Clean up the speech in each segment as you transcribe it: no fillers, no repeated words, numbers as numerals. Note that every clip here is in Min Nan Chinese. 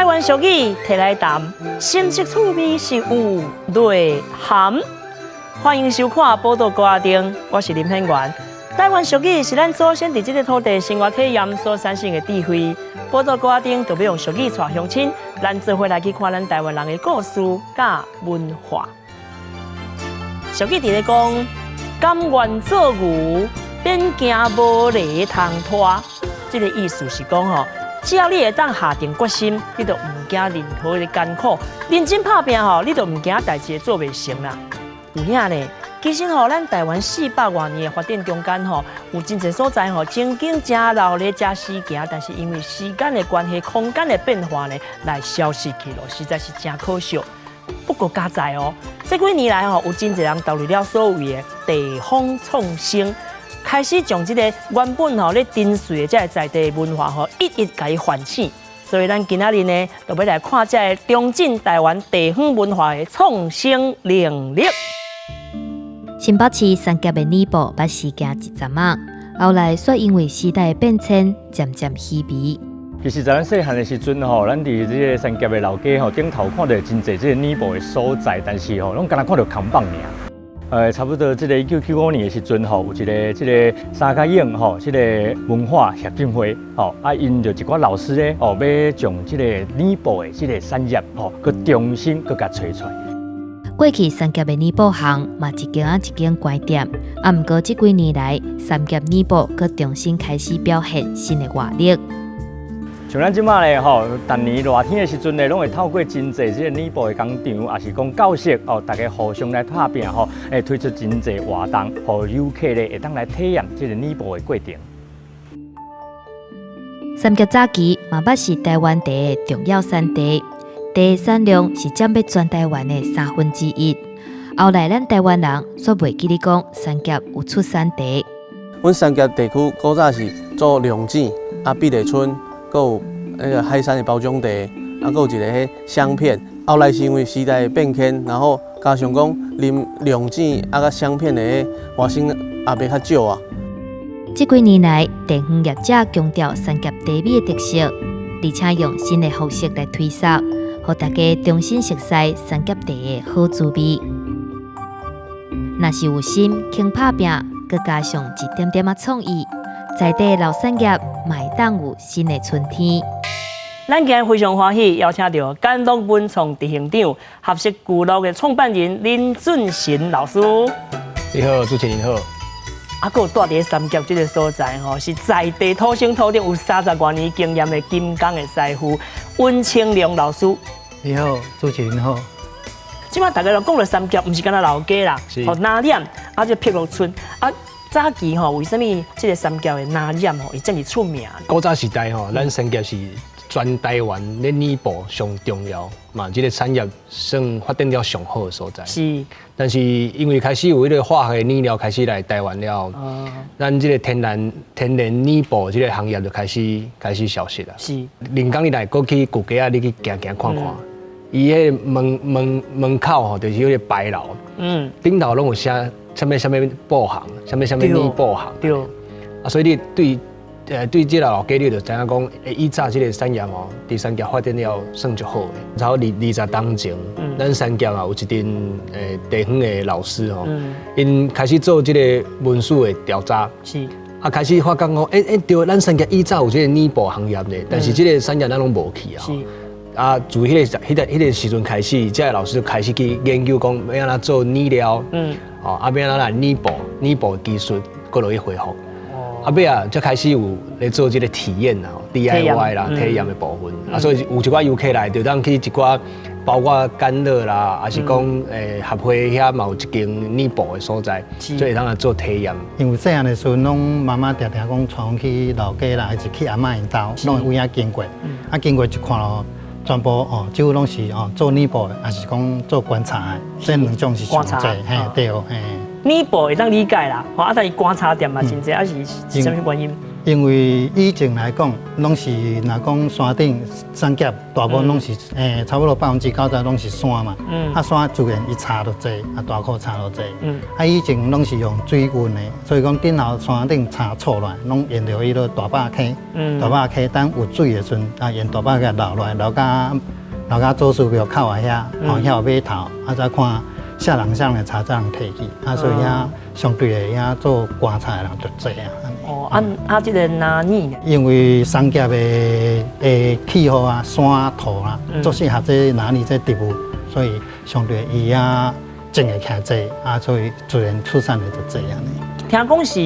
台灣俗語提來談，深色趣味是有內涵。歡迎收看《寶島歌仔燈》，我是林顯元。台灣俗語是咱祖先佇這个土地生活體驗所產生的智慧。寶島歌仔燈就欲用俗語帶鄉親，咱做伙來去看咱台灣人的故事佮文化。俗語佇咧講，甘願做牛，免驚無犁通拖。這个意思是講吼，只要你會當下定決心，你就毋驚任何的艱苦，認真拍拚吼，你就毋驚代誌會做袂成啦。有影咧，其實吼，咱台灣400外年的發展中間吼，有真濟所在吼，曾經誠鬧熱、誠時行，但是因為時間的關係、空間的變化呢，來消失去了，實在是誠可惜。不過佳哉哦，這幾年來吼，有真濟人投入了所謂的地方創生，開始將這個原本吼咧沉睡的這个在地文化吼，一一共伊喚醒。所以咱今仔日呢，就欲來看這个重振台灣地方文化的創生能力。新北市三峽的染布捌時行一陣仔，後來卻因為時代的變遷，漸漸稀微。其實在咱細漢的時陣吼，咱佇這个三峽的老街吼頂頭看著真濟這个染布的所在，但是吼攏干焦看著扛棒爾。差不多這个1995年的時陣吼，有一个這个三甲湧吼，這个文化協進會吼，啊，𪜶就一寡老師咧，哦，欲將這个染布的這个產業吼，閣重新閣共揣出來。過去三峽的染布行嘛，一間仔一間關店，啊，毋過這幾年來，三峽染布閣重新開始表現新的活力。像咱這馬咧吼，逐年熱天的時陣咧，攏會透過真濟這个染布的工廠，抑是講教室哦，大家互相來拍拚吼，會推出真濟活動，予遊客咧會當來體驗這个染布的過程。三峽早期嘛捌是台灣茶的重要產地，茶產量是佔欲全台灣的1/3。後來咱台灣人煞袂記得講三峽有出產茶。阮三峽地區古早是做龍井、啊碧螺春，閣有那个海山的包種茶，啊，閣有一个彼香片。後來是因為時代的變遷，然後加上講啉龍井啊佮香片的彼外省也袂較少啊。這幾年來，地方業者強調三峽茶米的特色，而且用新的方式來推銷，予大家重新熟悉三峽茶的好滋味。若是有心肯拍拚，閣加上一點點仔創意，在地老產業嘛會當有新的春天。咱今日非常歡喜邀請著甘樂文創執行長、合適俱樂的創辦人林俊賢老師。你好，主持人好。啊，閣有蹛佇三峽這个所在吼，是在地土生土長有30外年經驗的金工的師傅溫清良老師。你好，主持人好。這馬大家攏講著三峽，毋是干焦老街啦，吼藍染，啊這碧螺春啊。早期吼，為啥物這个三峽的藍染吼，會遮爾出名？古早時代吼，咱三峽是全台灣咧染布上重要嘛，這个產業算發展了上好的所在。但是因為開始有彼个化學染料開始來台灣了後，咱這个天然染布這个行業就開始消失啦。林剛你來過去舊街仔，你去行行看看，伊彼个門口吼，就是彼个牌樓，頂頭攏有寫啥物啥物布行，啥物啥物染布行。啊，所以你對這个老街，你就知影講，以早這个產業吼，佇三峽發展了算足好的。差不多20冬前，咱三峽啊有一陣地方的老師吼，𪜶開始做這个文史的調查。啊，開始發覺講，欸欸對，咱三峽以早有這个染布行業咧，但是這个產業咱攏無去啊。啊，自彼個時陣開始，這个老師就開始去研究講，欲按怎做染料，哦，啊，欲按怎來染布，染布技術，閣落去恢復。啊，尾仔才開始有咧做這个體驗啦，DIY 啦，體驗的部分。啊，所以有一寡遊客來，就當去一寡，包括甘樂啦，抑是講合會遐嘛有一間染布的所在，所以會當來做體驗。因為細漢的時陣，攏媽媽定定講帶阮去老街啦，還是去阿嬤𪜶兜，攏會有影經過。啊，經過一看咯，全部哦，幾乎攏是哦做染布的，抑是講做觀察的，這兩種是上濟，嘿對哦，嘿。染布會當理解啦，啊，但是觀察店嘛真濟，抑是啥物原因？因為以前來講，攏是若講山頂山峽大部分攏是差不多90%攏是山嘛。啊山自然伊柴就濟，啊大棵柴就濟。啊以前攏是用水運的，所以講頂頭山頂柴厝落來，攏沿著彼個大壩溪，大壩溪等有水的時陣，啊沿大壩溪流落來，流到祖師廟口仔遐，吼遐有碼頭，啊才看啥人啥人柴才人提去，啊所以遐相對的遐做棺材的人就濟啊。哦，啊啊，這个哪呢？因為山峽的氣候啊、山土啊，足適合這拿呢這植物，所以相對伊啊種會起來濟，啊所以自然出產的就濟按呢。聽講是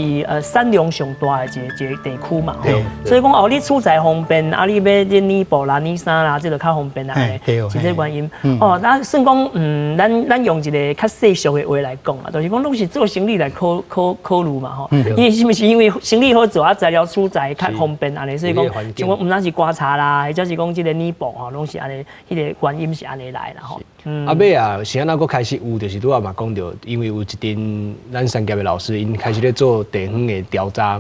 產量上大的一個地區嘛，所以講哦，你取材方便，啊，你欲這染布啦、染衫啦，這就較方便啦，是這個原因。哦，那算講，咱用一個較世俗的話來講啊，就是講攏是做生理來考慮嘛，吼。因為是毋是因為生理好做啊，材料取材較方便按呢，所以講像講毋單是棺材啦，或者是講這個染布吼，攏是按呢，彼個原因是按呢來啦，吼。啊尾啊，是按怎閣開始有，就是拄仔嘛講著，因為有一陣咱三峽的老師，𪜶開始咧做地方的調查，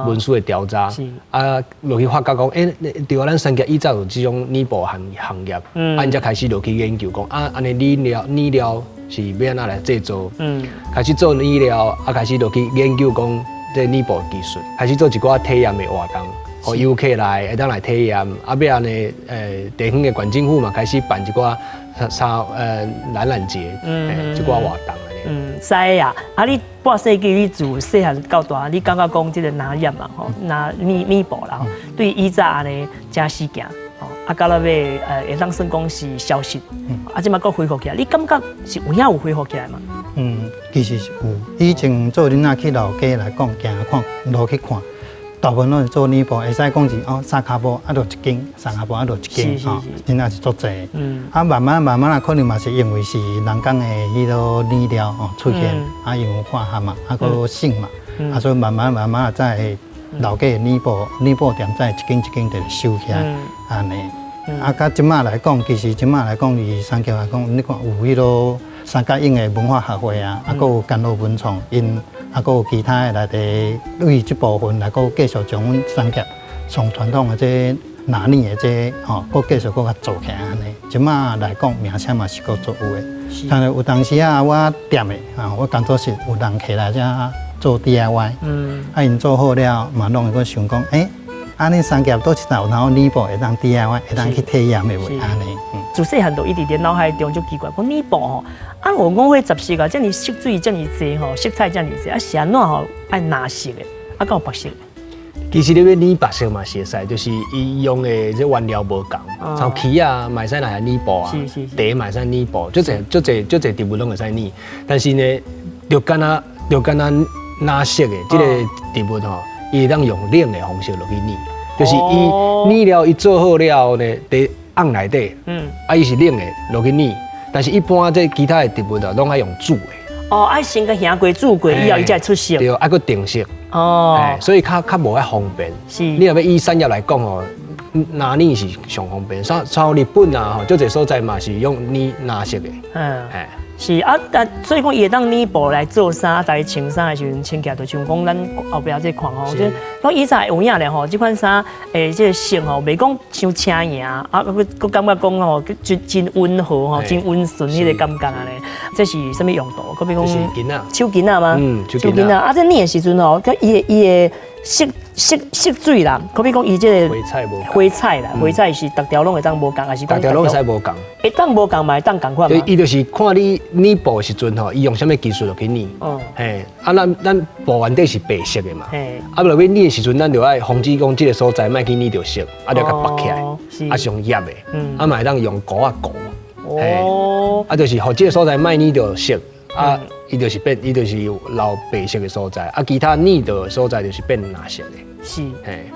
文書的調查，啊落去發覺講，欸，對啊，咱三峽以早有這種染布行業，啊，𪜶才開始落去研究講，啊，按呢染料是欲按怎來製作，開始做染料，啊，開始落去研究講這染布技術，開始做一寡體驗的活動，予遊客來會當來體驗，啊，尾按呢，地方的縣政府嘛開始辦一寡啥展覽節，這寡活動。嗯，知啊，啊你半世紀你自細漢到大，你感覺講這個染業嘛吼，染染布啦吼，對以早按呢誠死行，吼，啊到了尾會當算講是消失，啊這擺閣恢復起來，你感覺是有影有恢復起來嗎？嗯，其實是有。以前做囡仔去老街來講，行看路去看，大部分攏是做染布，會使講是哦，三跤步啊，就一間，三跤步啊，就一間，吼，真正是足濟。啊，慢慢慢慢啊，可能嘛是因為是人工的彼個染料哦出現，啊，因為化學嘛，啊，閣省嘛，啊，所以慢慢慢慢啊，才老街的染布店才一間一間佇收起來，按呢。啊，佮這擺來講，其實這擺來講，以三峽來講，你看有彼個三甲湧的文化學會啊，啊，閣有甘露文創，𪜶啊，閣有其他的來佇對這部分來閣繼續將阮三峽上傳統的這染呢的這吼，閣繼續閣較做起來按呢。這擺來講，名聲嘛是閣足有的。但是有當時啊，我店的啊，我工作室有人客來遮做 DIY，啊，𪜶做好了嘛，攏會閣想講，欸，啊，恁三峽佗一搭有通染布會當 DIY，會當去體驗的無？按呢。自細漢就一直佇腦海中就奇怪，講染布吼，啊，我五花十色啊，遮爾色水遮爾濟吼，色彩遮爾濟，啊是按怎吼愛藍色的，啊敢有白色的？其實你欲染白色嘛是會使，就是伊用的這原料無仝，像起仔嘛會使來染布啊，茶嘛會使染布，足濟足濟足濟植物攏會使染。但是呢，就敢若藍色的這個植物吼，伊會當用冷的方式落去染，就是伊染料伊做好了後呢，佇甕內底，啊伊是冷的落去染，但是一般這其他的植物啊，攏愛用煮的。哦，愛先共烘過煮過以後，伊才會出色。對，愛閣定色。哦，所以較無遐方便。你若欲以產業來講哦，藍染是上方便。像日本啊，吼，足濟所在嘛是用染藍色的。是啊，但所以講伊會當染布來做衫，大家穿衫的時陣穿起來，就像講咱後壁這款吼，這講以前有影咧吼，這款衫這個色吼，袂講傷青營啊，閣閣感覺講吼，真真溫和吼，真溫順彼個感覺按呢。這是啥物用途？閣比講手巾仔嗎？嗯，手巾仔。啊，這染的時陣吼，伊的色水啦，可比講伊這個花彩無花彩啦，花彩是逐條攏會當無仝，還是逐條攏會使無仝？會當無仝嘛會當仝款嗎？伊就是看你染布的時陣吼，伊用啥物技術落去染。嘿，啊，咱布原底是白色的嘛。啊，落去染的時陣，咱就愛防止講這個所在莫去染著色，啊，就共縛起來。啊，是用醃的。啊，嘛會當用糊仔糊。啊，就是予這個所在莫染著色。啊，伊就是留白色的所在，啊，其他染著的所在就是變藍色的。是，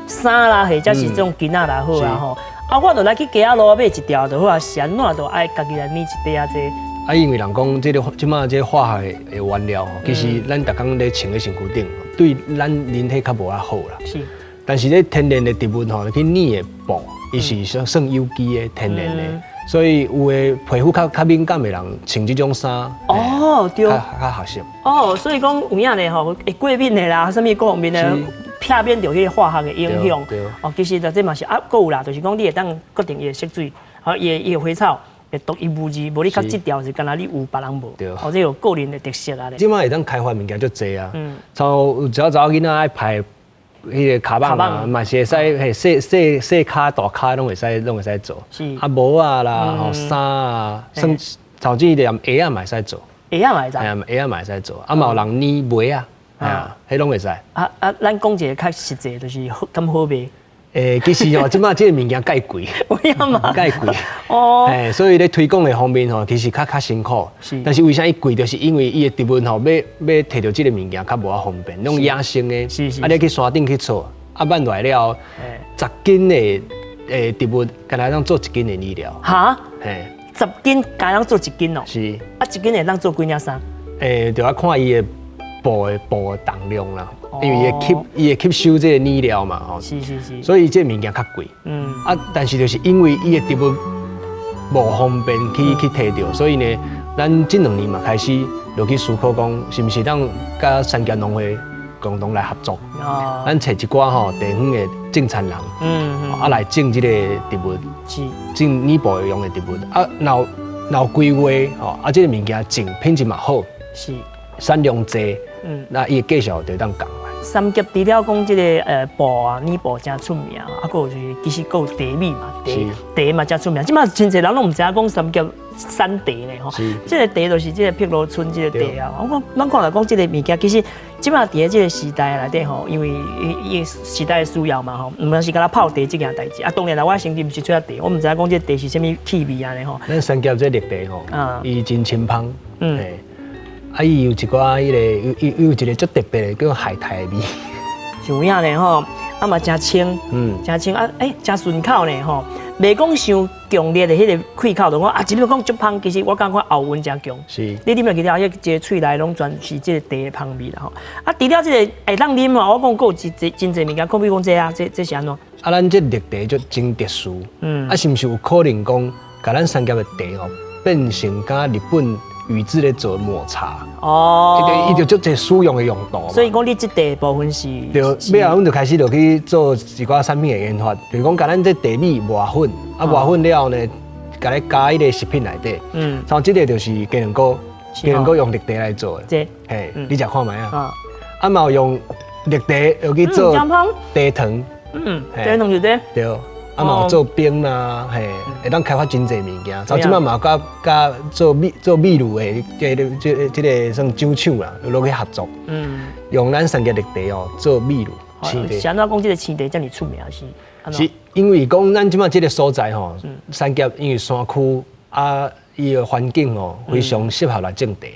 衫啦，或者是這種巾仔啦，好啊吼。啊，我就來去街仔路買一條就好啊，是按怎就愛家己來染一塊仔這。啊，因為人講這個這擺這化學的原料吼，其實咱逐工咧穿咧身軀頂，對咱人體較無遐好啦。但是這天然的植物吼，去染的布，伊是算有機的天然的。所以有的皮膚較敏感的人穿這種衫，哦，對，較合適。哦，所以講有影咧吼，會過敏的啦，啥物各方面的。皮避免著彼个化學的影響。哦，其實這嘛是啊，閣有啦，就是講你會當決定伊的色水，吼，伊的花草會獨一無二，無你較這條是敢若你有別人無。哦，這有個人的特色啊咧。這擺會當開發物件足濟啊，像有一寡查某囡仔愛排彼個跤蠓啊，嘛是會使嘿細細細跤大跤攏會使攏會使做。啊帽仔啦，吼衫啊，算甚至連鞋仔嘛會使做。鞋仔嘛會使。嘿啊，鞋仔嘛會使做。啊嘛有人染襪仔，啊，彼攏會使。啊啊，咱講一個較實際，就是好敢好賣。欸，其實吼，這擺這個物件蓋貴，有影嘛？蓋貴。欸，所以咧推廣的方面吼，其實較較辛苦。但是為啥伊貴？就是因為伊的植物吼，欲欲摕著這個物件較無遐方便，攏野生的。啊，你去山頂去採，啊，挽落來了後，10斤的欸植物，敢若當做一斤的染料。哈？嘿。 10斤敢若做一斤哦？是。啊，一斤會當做幾領衫？欸，就要看伊的布的重量啦。因為伊會吸，伊會吸收這個染料嘛，吼。所以這個物件較貴。啊，但是就是因為伊的植物無方便去去提著，所以呢，咱這兩年嘛開始就去思考講，是毋是當佮三峽農會共同來合作。咱揣一寡吼地方的種田人，啊來種這個植物，種染布用的植物。啊，若有若有規劃吼，啊，這個物件種品質嘛好，產量濟，那伊的價數就會當降來。三峽除了講這個布啊，染布誠出名，啊，閣有就是其實閣有茶米嘛，茶茶嘛誠出名。這擺真濟人攏毋知影講三峽產茶呢吼。這個茶就是這個碧螺春這個茶啊。我講咱看來講這個物件，其實這擺佇咧這個時代內底吼，因為伊伊時代的需要嘛吼，毋是干焦泡茶這件代誌。啊，當然啦，我身邊毋是吹茶，我毋知影講這個茶是啥物氣味按呢吼。咱三峽這綠茶吼，伊真清芳。啊，伊有一寡彼個，有有有一個足特別的叫海苔味，是有影呢吼，啊嘛誠清，誠清啊，欸，誠順口呢吼，袂講傷強烈的彼個氣口，就講啊，這個講足芳，其實我感覺後韻誠強。你啉落去了後，彼個喙內攏全是這個茶的芳味啦吼。啊，除了這個會當啉嘛，我講閣有真濟真濟物件，比如講這啊，這這是按怎？啊，咱這綠茶足真特殊，啊，是毋是有可能講，共咱三峽的茶吼，變成佮日本宇治咧做抹茶，伊就足濟使用的用途。所以講，你這茶部分是對，尾後阮就開始就去做一寡產品的研發，就是講，共咱這茶米磨粉，啊磨粉了後呢，共咧加彼个食品內底。像這个就是雞卵糕，雞卵糕用綠茶來做的。這，嘿，你食看覓啊？啊嘛有用綠茶又去做茶糖。茶糖就這。對。啊嘛有做冰啦，嘿，會當開發真濟物件。像這擺嘛佮佮做米做米露的，這個這這個算酒廠啦，有落去合作。用咱三峽綠茶哦做米露。青茶。是按怎講這個青茶遮爾出名是？是因為講咱這擺這個所在吼，三峽因為山區啊，伊的環境哦非常適合來種茶。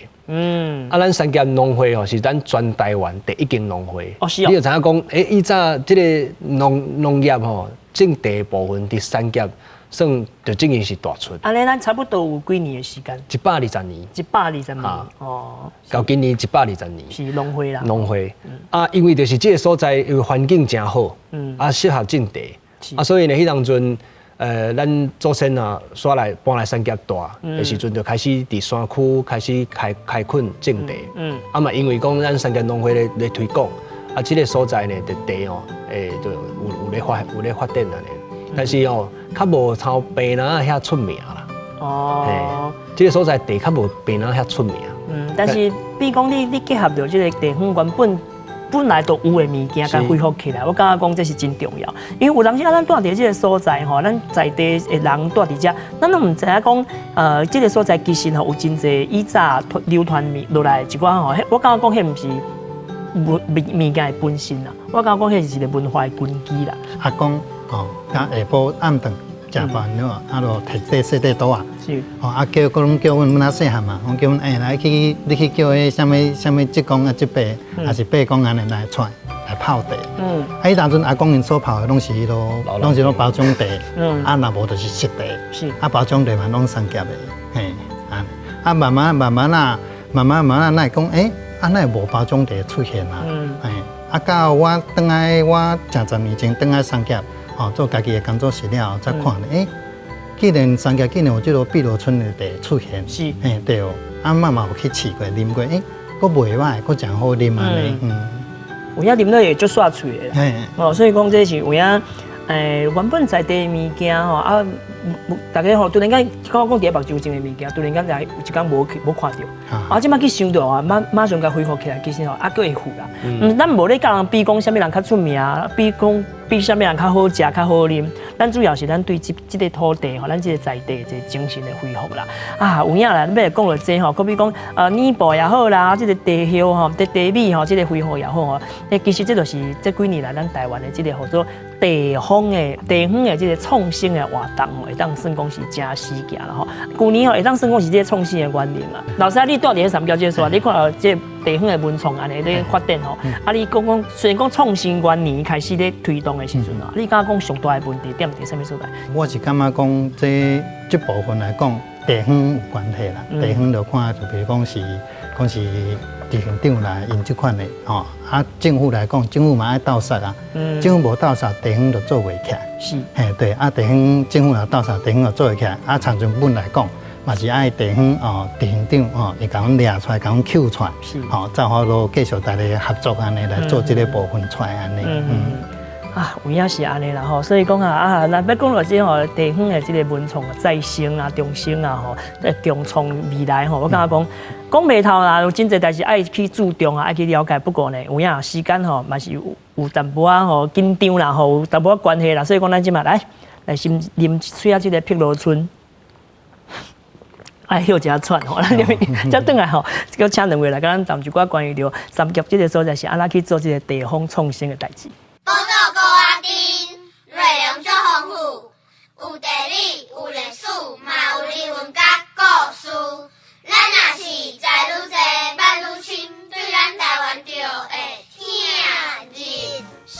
啊，咱三峽農會吼是咱全台灣第一間農會。哦，是哦。你就知影講，欸，以早這個農農業吼。種茶的部分佇三峽算就已經是大出。按呢，咱差不多有幾年的時間？120年。120年。哦。到今年120年。是農會啦。農會。啊，因為就是這個所在，因為環境誠好，啊，適合種茶。啊，所以呢，彼當陣，咱祖先啊，煞來搬來三峽住的時陣，就開始佇山區開始開開墾種茶。啊嘛，因為講咱三峽農會咧咧推廣。啊，這個所在呢，就茶哦，欸，就有有咧發有咧發展按呢。但是哦，較無像白蘭遐出名啦。哦。這個所在茶較無白蘭遐出名。嗯，但是比如講你你結合著這個地方原本本來就有的物件，共恢復起來，我感覺講這是真重要。因為有當時啊，咱住佇這個所在吼，咱在地的人住佇遮，咱攏毋知影講，這個所在其實吼有真濟以早流傳落來的一寡吼，我感覺講彼毋是物物件的本身啦，我感覺講彼是一個文化的根基啦。阿公吼，佮下晡暗頓食飯了，啊，就提這細塊桌仔。是。吼，啊叫，閣攏叫阮阮較細漢嘛，攏叫阮欸來去，你去叫彼啥物啥物叔公啊、叔伯，抑是伯公按呢來出來來泡茶。啊，彼當陣阿公𪜶所泡的攏是彼囉，攏是攏包種茶。啊，若無就是色茶。啊，包種茶嘛攏三峽的，嘿，啊，啊，慢慢慢慢啊，慢慢慢慢，哪會講欸？啊，哪會無包種茶出現啊？嘿，啊，到我轉來，我成十年前轉來三峽，吼，做家己的工作室了後，才看咧，欸，既然三峽竟然有這个碧螺春的茶出現，嘿，對哦，啊，媽嘛有去試過、啉過，欸，閣袂䆀，閣誠好啉按呢，嗯。有影啉落會足煞喙的啦。哦，所以講這是有影。原本在地的物件吼，啊，大家吼突然間，講講佇咧目睭前的物件，突然間就有一工無去無看著，啊，這擺去想著啊，馬上共恢復起來，其實吼，啊，閣會富啦。嗯，咱無咧共人比講啥物人較出名，比講比啥物人較好食、較好啉。咱主要是咱對這個土地吼，咱這個在地一個精神的恢復啦。啊，有影啦，欲講著這吼，閣比講染布也好啦，這個茶葉吼，這茶米吼，這個恢復也好吼，其實這就是這幾年來咱台灣的這個號做地方的地方的這個創新的活動吼，會當算講是誠時行啦吼。舊年吼會當算講是這個創新的元年啦。老師，你住佇咧三峽這個所在，你看著這個地方的文創按呢咧發展吼，啊，你講講雖然講創新元年開始咧推動的時陣啊，你感覺講上大的問題點佇啥物所在？我是感覺講這部分來講，地方有關係啦。地方就看，就比如講是講是執行長來𪜶這款的吼，啊，政府來講，政府嘛愛鬥相啊，政府無鬥相，地方就做袂起來。是，嘿對，啊，地方政府若鬥相，地方就做會起來。啊，親像阮來講，嘛是愛地方哦，執行長哦，會共阮掠出來，共阮抾出來，吼，才有法度繼續大家合作按呢來做這個部分出來按呢。啊，有影是按呢啦吼，所以講啊啊，若欲講著這吼地方的這個文創再生啊、重生啊吼，共創未來吼，我感覺講講袂透啦，有真濟代誌愛去注重啊，愛去了解。不過呢，有影時間吼嘛是有淡薄仔吼緊張啦吼，有淡薄仔關係啦，所以講咱這馬來先啉一喙仔這個碧螺春。愛歇一下喘吼，咱才轉來吼，閣請兩位來共咱談一寡關於著三峽這個所在是按怎去做這個地方創新的代誌。寶島高仔頂，內容足豐富，有地理，有歷史，嘛有人文佮故事。咱若是知愈濟，捌愈深，對咱台灣就會疼入心。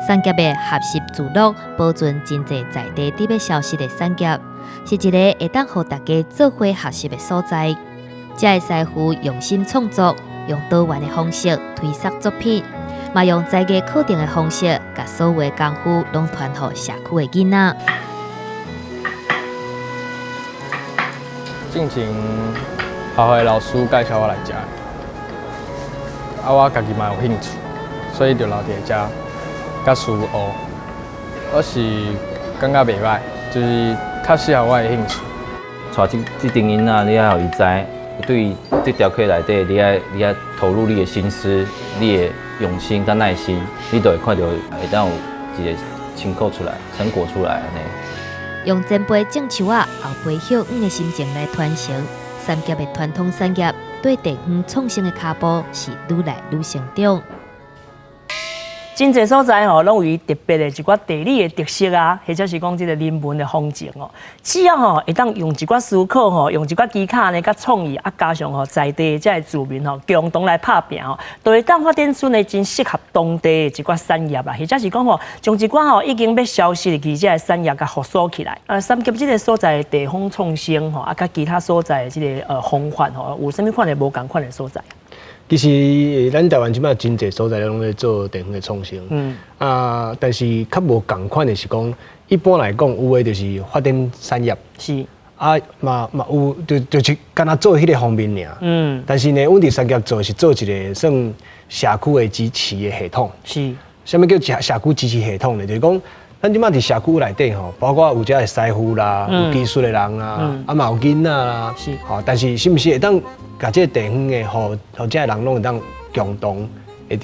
三峽的學習聚落，保存真濟在地佇欲消失的產業，是一个會當予大家做伙學習的所在。遮的師傅用心創作，用多元的方式推銷作品，嘛用才藝課程的方式，共所有的功夫攏傳予社區的囡仔。進前學校的老師介紹我來遮，啊，我家己嘛有興趣，所以就留佇遮，佮師學。我是感覺袂䆀，就是較適合我的興趣。帶這陣囡仔，你愛予伊知，對這條課內底，你愛投入你的心思、你的用心佮耐心，你就會看著會當有一個成果出來，成果出來按呢。用前輩種樹仔，後輩歇黃的心情來傳承三峽的傳統產業，對地方創新的跤步是愈來愈成長。真濟所在吼，攏有伊特別的一寡地理的特色啊，或者是講這個人文的風情哦。只要吼會當用一寡思考吼，用一寡技巧呢，佮創意啊，加上吼在地的這個住民吼，共同來拍拚吼，就會當發展出呢真適合當地的一寡產業啊，或者是講吼，將一寡吼已經欲消失的這個產業共復甦起來。三峽這個所在的地方創生吼，啊，佮其他所在的這個方法吼，有啥物款的無仝款的所在？其實咱台灣這擺真濟所在攏咧做地方的創生，啊，但是較無仝款的是講，一般來講有的就是發展產業，是，啊嘛嘛有就是干焦做彼个方面爾，但是呢，阮佇三峽做是做一個算社區的支持的系統，是，啥物叫社區支持系統呢？就是講，咱這擺佇社區內底吼，包括有遮的師傅啦，有技術的人啦，啊嘛有囡仔啦，是，吼，但是是毋是會當共這個地方的，予遮的人攏會當共同會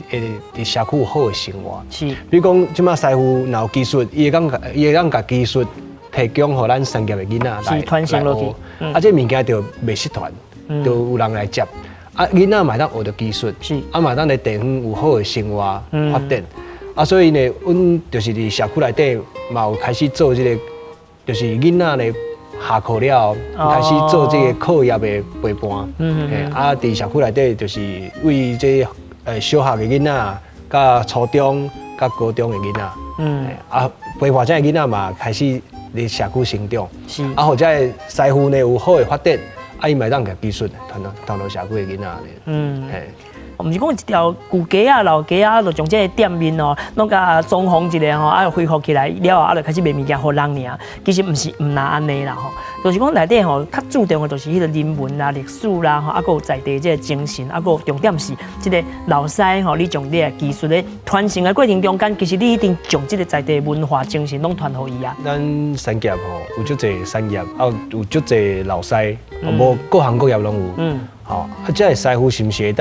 佇社區有好的生活。是，比如講，這擺師傅若有技術，伊會當共技術提供予咱三峽的囡仔來傳承落去。啊，這個物件就袂失傳，就有人來接。啊，囡仔嘛會當學著技術，啊嘛會當佇地方有好的生活發展。啊，所以呢，阮就是佇社區內底嘛有開始做這個，就是囡仔咧下課了後，開始做這個課業的陪伴。啊，佇社區內底就是為這小學的囡仔，佮初中、佮高中的囡仔。啊，陪伴這个囡仔嘛，開始佇社區成長。是。啊，予這个師傅呢有好的發展，啊，伊嘛會當共技術傳予傳予社區的囡仔按呢。嘿。毋是講一條舊街仔、老街仔，就將這个店面哦，攏共裝潢一下吼，啊恢復起來了後，啊就開始賣物件予人爾。其實毋是毋若按呢啦吼，就是講內底吼較注重的，就是彼個人文啦、歷史啦吼，啊閣有在地這个精神，啊閣有重點是這个老師吼，你將你的技術咧傳承的過程中間，其實你一定將這个在地文化精神攏傳予伊啊。咱三峽吼有足濟產業，啊有足濟老師，無各行各業攏有。吼，啊，這个師傅是毋是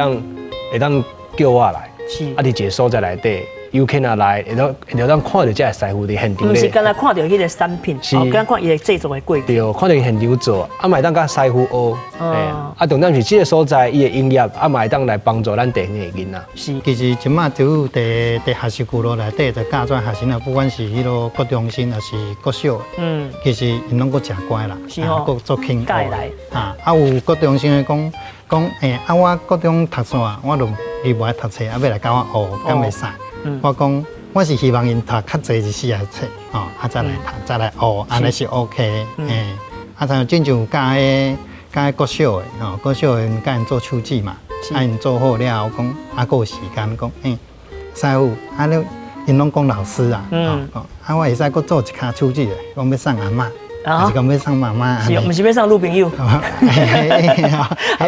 會當叫我來？啊，佇一个所在內底，遊客若來，會當看著這个師傅佇現場咧。毋是干焦看著彼个產品，哦，干焦看伊的製作的過程。對，看著伊現場做，啊，嘛會當佮師傅學。啊，重點是這个所在伊的營業，啊，嘛會當來幫助咱地方的囡仔。其實這馬就有佇學習聚落內底，就教轉學生啊，不管是彼囉國中生抑是國小，其實𪜶攏閣誠乖啦，閣足肯學。啊，有國中生的講講，啊，我國中讀煞，我就伊無愛讀冊，啊，欲來佮我學，敢袂使？我講，我是希望𪜶讀較濟一四個冊，哦，啊，再來讀，再來學，按呢是 OK。啊，像親像有教彼教彼國小的，吼，國小的教𪜶做手指嘛，啊，𪜶做好了後，講啊，閣有時間講，師傅，啊，你𪜶攏講老師啊，啊，我會使閣做一跤手指的，講欲送阿嬤。還是講欲送媽媽？是，毋是欲送女朋友。彼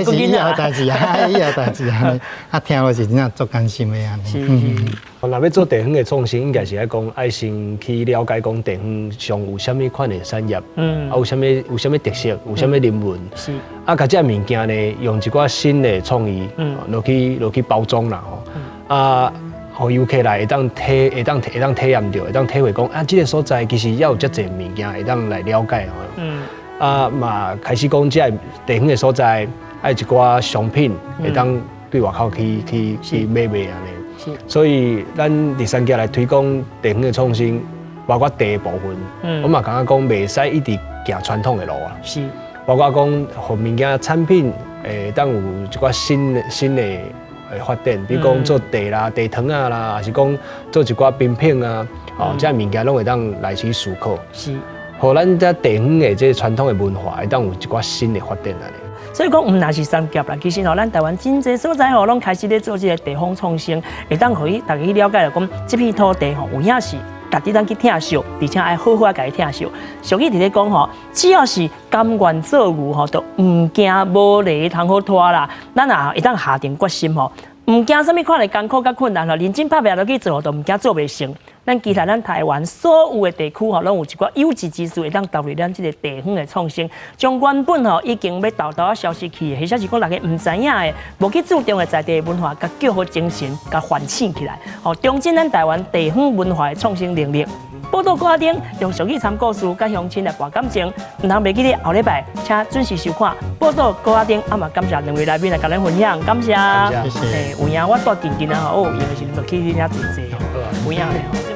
是以後代誌啊，以後代誌啊，啊，聽落是真正足甘心的按呢。若欲做地方的創新，應該是愛講愛先去了解講地方上有啥物款的產業，啊有啥物特色，有啥物人文，啊，共這个物件呢，用一寡新的創意，落去包裝啦吼，啊，予遊客來會當體驗著，會當體會講啊，這个所在其實猶有遮濟物件會當來了解吼。啊嘛開始講這个地方的所在，愛一寡商品會當對外口去買賣按呢。所以咱佇三峽來推廣地方的創新，包括茶的部分，我嘛感覺講袂使一直行傳統的路啊。包括講予物件產品會當有一寡新的發展，比如講做茶啦、茶糖仔啦，抑是講做一寡冰品啊，哦，這物件攏會當來去思考。予咱這地方的這个傳統的文化會當有一寡新的發展按呢。所以講，毋若是三峽啦，其實吼，咱台灣真濟所在吼，攏開始咧做這个地方創生，會當予大家去了解著講，這片土地吼，有影是值得咱去疼惜，而且愛好好仔共伊疼惜。俗語佇咧講吼，只要是甘願做牛吼，就毋驚無犁通好拖啦。咱若會當下定決心吼，毋驚啥物款的艱苦佮困難吼，認真拍拚落去做，就毋驚做袂成。咱期待咱台灣所有的地區吼，攏有一寡有志之士會當投入咱這个地方的創生，將原本吼已經欲沓沓仔消失去的，或者是講大家毋知影的，無去注重的在地文化，共叫好精神，共喚醒起來，予重振咱台灣地方文化的創新能力。寶島歌仔頂用俗語參故事，佮鄉親來博感情，毋通袂記得後禮拜，請準時收看寶島歌仔頂。啊嘛感謝兩位來賓來共咱分享，感謝。謝謝。有影我蹛近近啊吼，有閒的時陣就去恁遐坐坐，有影的吼。